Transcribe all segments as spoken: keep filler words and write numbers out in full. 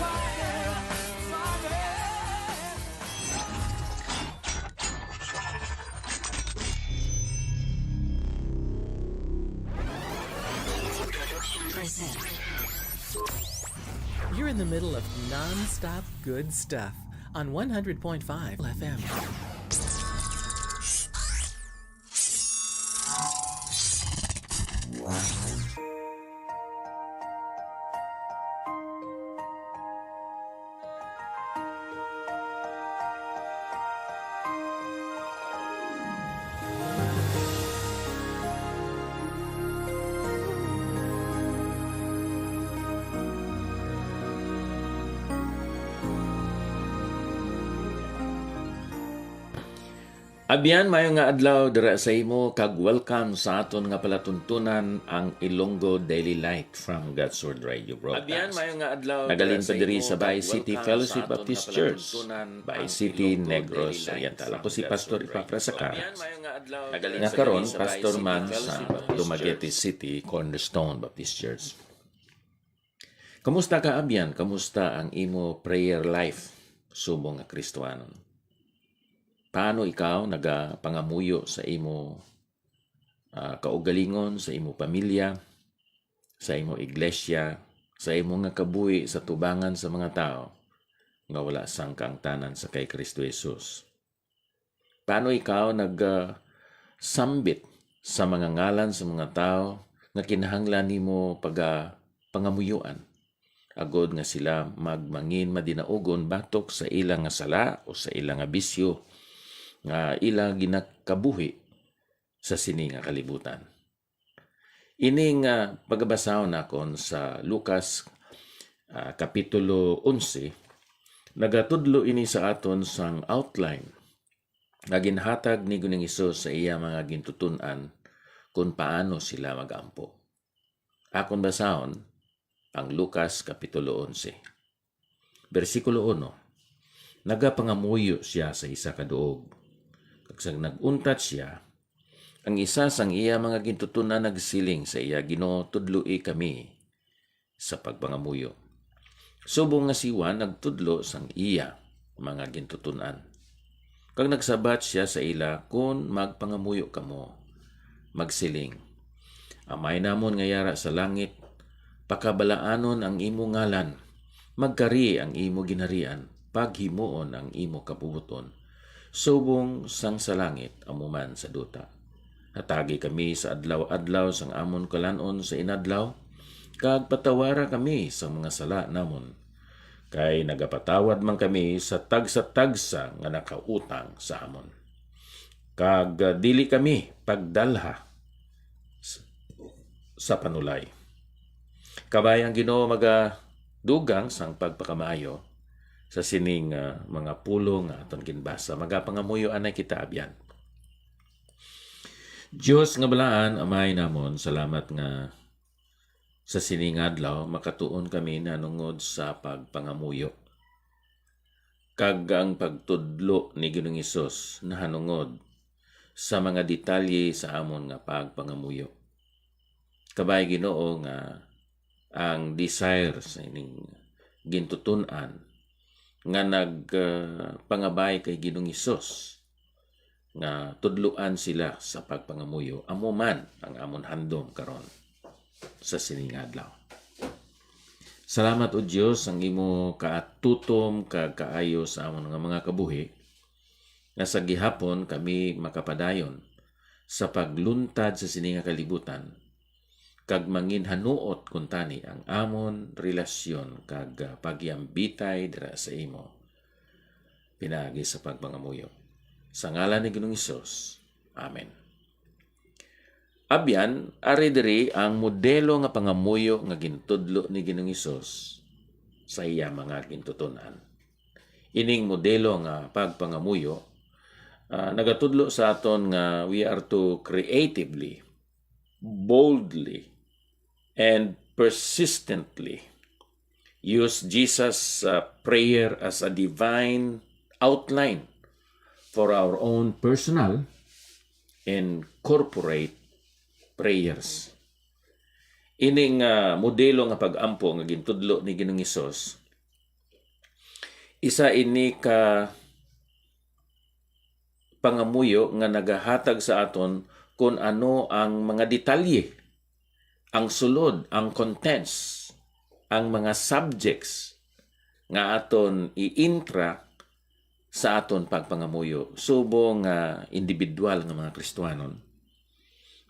You're in the middle of non-stop good stuff on one hundred point five F M. Abyan, mayo nga adlaw dira sa imo, kag welcome sa aton nga palatuntunan, ang Ilonggo Daily Light from God's Word Radio Broadcast. Abyan, mayo nga adlaw. Nagaling pa diri sa Bay City Fellowship Baptist Church, Bay City, Negros Oriental. Ako si Pastor Epafras Acar, nga karon pastor man sa Dumaguete City Cornerstone Baptist Church. Kumusta ka, abyan? Kumusta ang imo prayer life subong nga Kristiyanon? Paano ikaw nagapangamuyo sa imo, ah, kaugalingon, sa imo pamilya, sa imo iglesia, sa imo nga kabuhi sa tubangan sa mga tawo nga wala sang kaangtanan sa kay Kristo Jesus? Paano ikaw nag, ah, sambit sa mga ngalan sa mga tawo nga kinahanglan nimo paga-, pangamuyuan, agod nga sila magmangin madinaugon batok sa ila nga sala o sa ila nga bisyo nga ila ginakabuhi sa sini nga kalibutan? Ining, ah, pagabasahon nakon sa Lucas, ah, Kapitulo onse, nagatudlo ini sa aton sang outline nga ginhatag ni Ginoong Hesus sa iya mga gintuton-an kon paano sila mag-ampo. Akon basahon ang Lucas Kapitulo onse. Bersikulo uno, nagapangamuyo sia sa isa ka duog. Kag sang nag-untat sia, ang isa sang iya mga gintuton-an nagsiling sa iya, "Ginoo, tudloi kami sa pagpangamuyo, subong nga si Juan nagtudlo sang iya mga gintuton-an." Kag nagsabat sia sa ila, "Kon magpangamuyo kamo, magsiling, 'Amay namon nga yara sa langit, pakabalaanon ang imo ngalan, magkari ang imo ginharian, paghimuon ang imo kabubot-on, subong sang sa langit amo man sa duta. Hatagi kami sa adlaw-adlaw sang amon kalan-on sa inadlaw, kag patawara kami sang mga sala namon, kay nagapatawad man kami sa tagsa-tagsa nga nakautang sa amon. Kag, ah, dili kami pagdalha s-, sa panulay.'" Kabay ang Ginoo magadugang sang pagpakamaayo sa sining, ah, mga pulong nga aton ginbasa. Magapangamuyo anay kita, abyan. Dios nga balaan, Amay namon, salamat nga sa sini nga adlaw makatuon kami nahanungod sa pagpangamuyo, kag ang pagtudlo ni Ginoong Hesus nahanungod sa mga detalye sa amon nga pagpangamuyo. Kabay, Ginoo, nga ang desire sa ining gintuton-an nga nag, ah, pangabay kay Ginoong Hesus nga tudloan sila sa pagpangamuyo, amo man ang amon handom karon sa sini nga adlaw. Salamat, O Dios, ang imo kaatutom kag kaayo sa amon nga mga kabuhi, nga sa gihapon kami makapadayon sa pagluntad sa sini nga kalibutan, kag manginhanuot kuntani ang amon relasyon kag, ah, pagyambitay dira sa imo pinaagi sa pagpangamuyo. Sa ngalan ni Ginoong Hesus. Amen. Abyan, ari diri ang modelo nga pangamuyo nga gintudlo ni Ginoong Hesus sa iya mga gintuton-an. Ining modelo nga pagpangamuyo, ah, nagatudlo sa aton nga we are to creatively, boldly, and persistently use Jesus, uh, prayer as a divine outline for our own personal and corporate prayers. Ining, uh, modelo nga pag-ampo nga gintudlo ni Ginoong Hesus Isa ini ka pangamuyo nga nagahatag sa aton kon ano ang mga detalye, ang sulod, ang contents, ang mga subjects nga aton i-intra sa aton pagpangamuyo subong nga individual nga mga Kristiyanon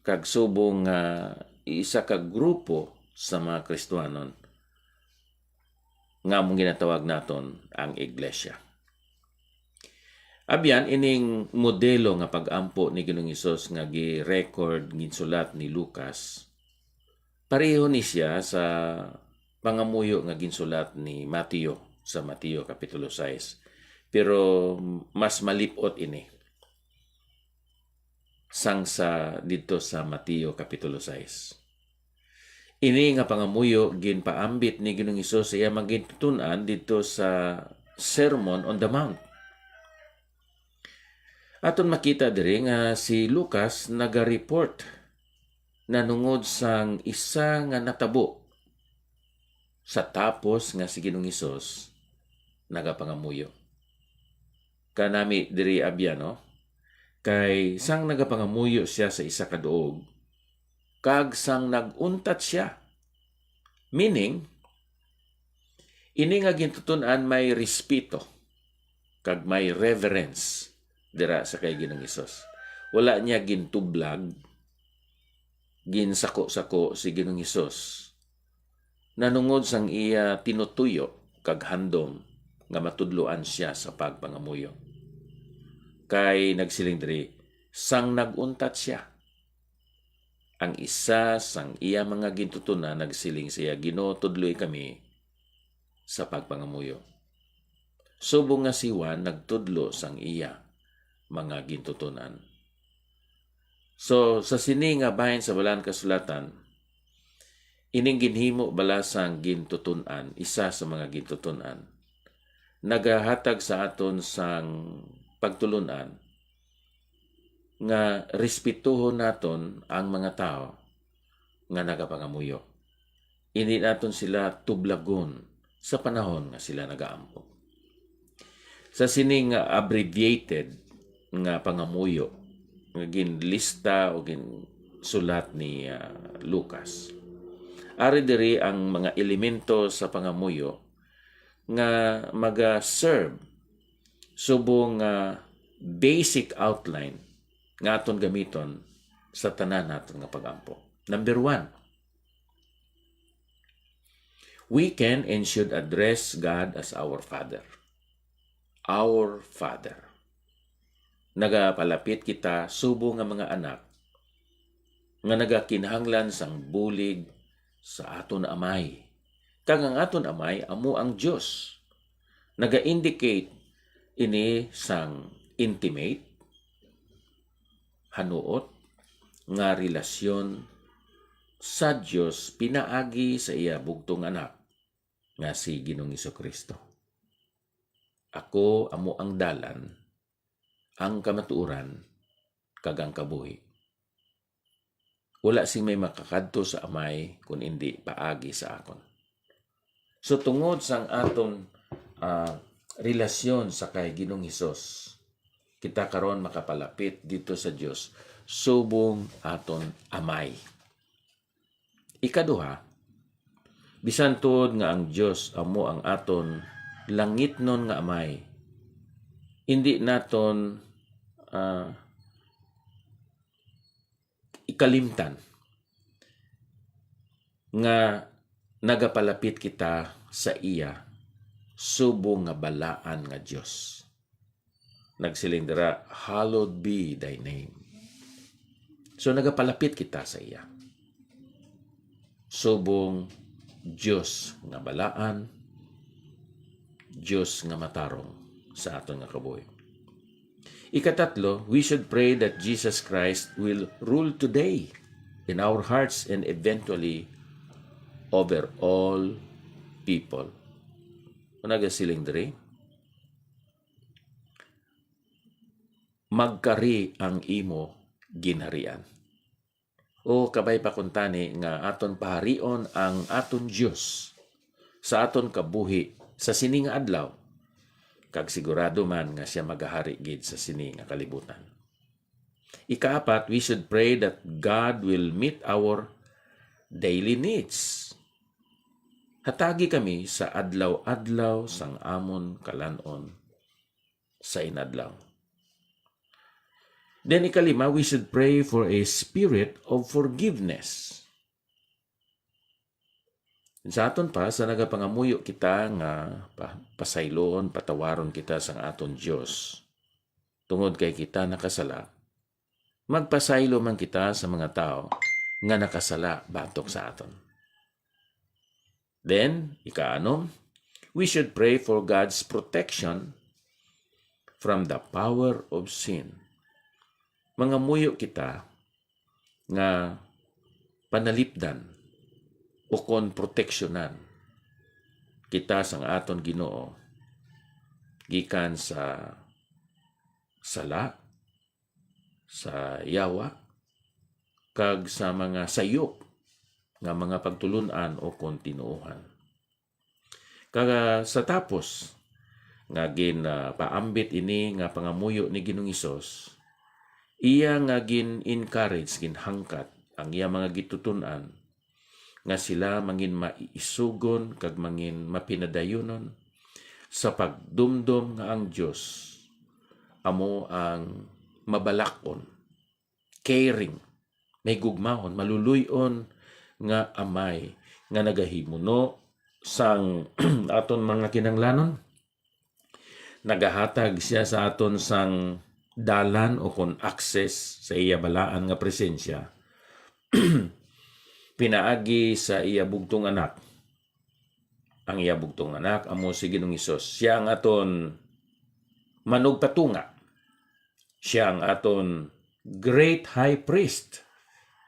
kag subong nga isa ka grupo sa mga Kristiyanon nga among ginatawag naton ang iglesia. Abyan, ining modelo nga pag-ampo ni Ginoong Hesus nga gi-record, ginsulat ni Lucas, pareho ni siya sa pangamuyo nga ginsulat ni Mateo sa Mateo Kapitulo sais, pero mas malip-ot ini sang sa didto sa Mateo Kapitulo sais. Ini nga pangamuyo ginpaambit ni Ginoong Hesus sa iya mga gintuton-an didto sa Sermon on the Mount. Aton makita diri nga si Lucas naga-report nanungod sang isa nga natabo sa tapos nga si Ginoong Hesus nagapangamuyo. Kanami diri, abyan, no? Kay sang nagapangamuyo sia sa isa ka duog, kag sang nag-untat sia. Meaning, ini nga gintuton-an may respeto kag may reverence dira sa kay Ginoong Hesus. Wala niya gintublag, ginsako-sako si Ginoong Hesus nanungod sang iya tinutuyo kag handom nga matudloan sia sa pagpangamuyo. Kay nagsiling diri, sang nag-untat sia. Ang isa sang iya mga gintuton-an nagsiling sa iya, "Ginoo, tudloi kami sa pagpangamuyo." Subong nga si Juan nagtudlo sang iya mga gintuton-an. So, sa sini nga bahin sa Balaan Kasulatan, ining ginhimo bala sang gintuton-an, isa sa mga gintuton-an, nagahatag sa aton sang pagtulon-an nga respetuhon naton ang mga tawo nga nagapangamuyo. Indi naton sila tublagon sa panahon nga sila nagaampo. Sa sini nga abbreviated nga pangamuyo nga ginlista o ginsulat ni, ah, Lucas, ari diri ang mga elemento sa pangamuyo nga maga-serve subong nga basic outline nga aton gamiton sa tanan naton nga pag-ampo. Number one, we can and should address God as our Father. Our Father. Nagapalapit kita subong nga mga anak nga nagakinahanglan sang bulig sa aton Amay. Kag ang aton Amay amo ang Dios. Naga-indicate ini sang intimate, hanuot nga relasyon sa Dios pinaagi sa iya bugtong Anak nga si Ginoong Jesu-Cristo. "Ako amo ang dalan, ang kamatuoran, kag ang kabuhi. Wala sing may makakadto sa Amay kun indi paagi sa akon." So, tungod sang aton, ah, relasyon sa kay Ginoong Hesus, kita karon makapalapit dito sa Dios subong aton Amay. Ikaduha, bisan tuod nga ang Dios amo ang aton langitnon nga Amay, indi naton, ah, ikalimtan nga nagapalapit kita sa iya subong nga balaan nga Dios. Nagsiling dira, "Hallowed be thy name." So, nagapalapit kita sa iya subong Dios nga balaan, Dios nga matarong sa aton nga kabuhi. Ikatatlo, we should pray that Jesus Christ will rule today in our hearts and eventually over all people. Ano nagasiling diri? "Magkari ang imo ginharian." O kabay pa kuntani nga aton paharion ang aton Dios sa aton kabuhi sa sini nga adlaw, kag sigurado man nga siya magahari gid sa sini nga kalibutan. Ikaapat, we should pray that God will meet our daily needs. Hatagi kami sa adlaw-adlaw sang amon kalan-on sa inadlaw. Then ikalima, we should pray for a spirit of forgiveness. Sa aton pa, sa nagapangamuyo kita nga pa-, pasayloon, patawaron kita sang aton Dios tungod kay kita nakasala, magpasaylo man kita sa mga tawo nga nakasala batok sa aton. Then, ikaanom, we should pray for God's protection from the power of sin. Mangamuyo kita nga panalipdan ukon proteksyonan kita sang aton Ginoo gikan sa sala, sa yawa, kag sa mga sayop nga mga pagtulon-an ukon tinuohan. Kag, ah, sa tapos nga gin, ah, paambit ini nga pangamuyo ni Ginoong Hesus, iya nga gin-encourage, ginhangkat ang iya mga gintutun-an nga sila mangin maisugon kag mangin mapinadayunon sa pagdumdom nga ang Dios amo ang mabalak-on, caring, mahigugmaon, maluluy-on nga Amay nga nagahimuno sang aton mga kinahanglanon. Nagahatag siya sa aton sang dalan ukon access sa iya balaan nga presensya pinaagi sa iya bugtong Anak. Ang iya bugtong Anak amo si Ginoong Hesus. Siya ang aton manugpatunga. Siya ang aton great high priest,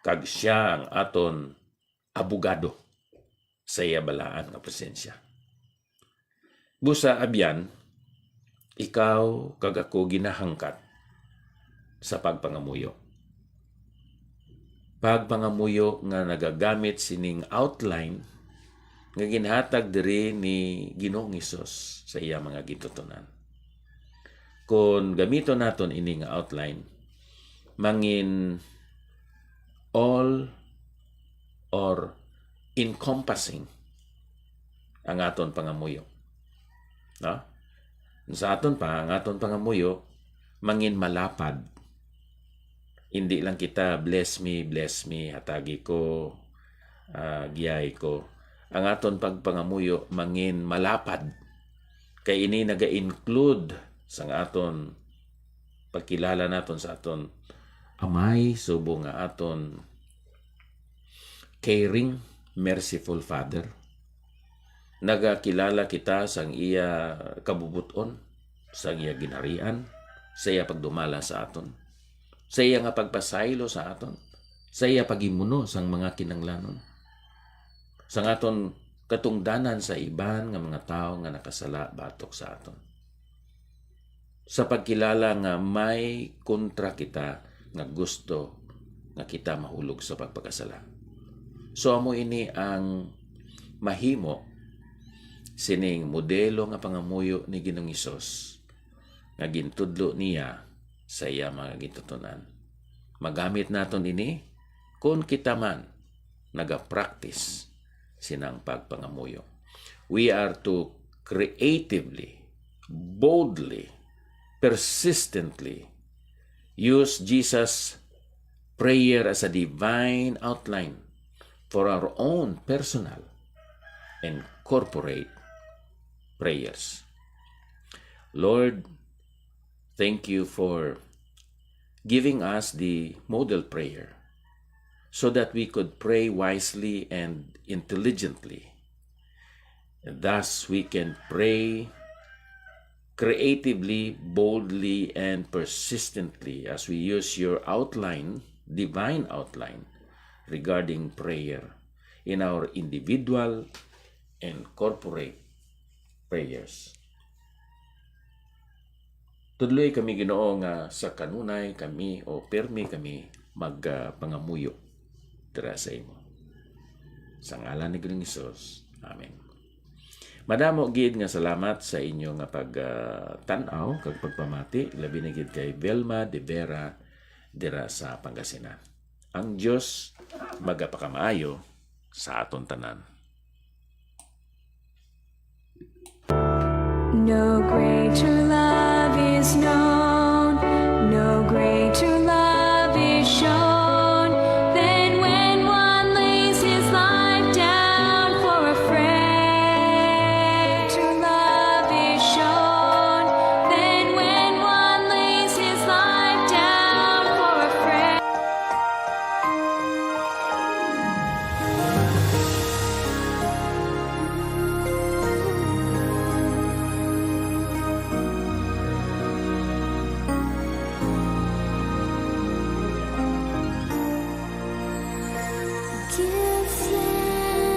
kag siya ang aton abogado sa iya balaan nga presensya. Busa, abyan, ikaw kag ako ginahangkat sa pagpangamuyo. Pagpangamuyo nga nagagamit sining outline nga ginhatag diri ni Ginoong Hesus sa iya mga gintutunan. Kon gamiton naton ini nga outline, mangin all or encompassing ang aton pangamuyo. No? Sa aton pa, ang aton pangamuyo mangin malapad. Hindi lang kita, "Bless me, bless me, hatagi ko, ah, giyay ko." Ang aton pagpangamuyo mangin malapad. Kay ini naga-include sang aton pagkilala naton sa aton Amay, subong nga aton caring, merciful Father. Nagakilala kita sang iya kabubot-on, sang iya ginharian, sa iya pagdumala sa aton, sa iya nga pagpasaylo sa aton, sa iya paghimuno sang mga kinahanglanon, sang aton katungdanan sa iban nga mga tawo nga nakasala batok sa aton. Sa pagkilala nga may kontra kita nga gusto nga kita mahulog sa pagpakasala. So, amo ini ang mahimo sining modelo nga pangamuyo ni Ginoong Hesus nga gintudlo niya sa iya mga gintutunan. Magamit naton ini kon kita man nagapractice sinang pagpangamuyo. We are to creatively, boldly, persistently use Jesus' prayer as a divine outline for our own personal and corporate prayers. Lord, thank you for giving us the model prayer so that we could pray wisely and intelligently. Thus, we can pray creatively, boldly, and persistently as we use your outline, divine outline, regarding prayer in our individual and corporate prayers. Tudloy kami, Ginoo, nga sa kanunay kami o pirmi kami magpangamuyo dira sa imo. Sa ngalan ni Ginoong Hesus. Amen. Madamo gid nga salamat sa inyo nga pagtan-aw kag pagpamati, labi na gid kay Vilma de Vera dira sa Pangasinan. Ang Dios magapakamaayo sa aton tanan. No greater love is no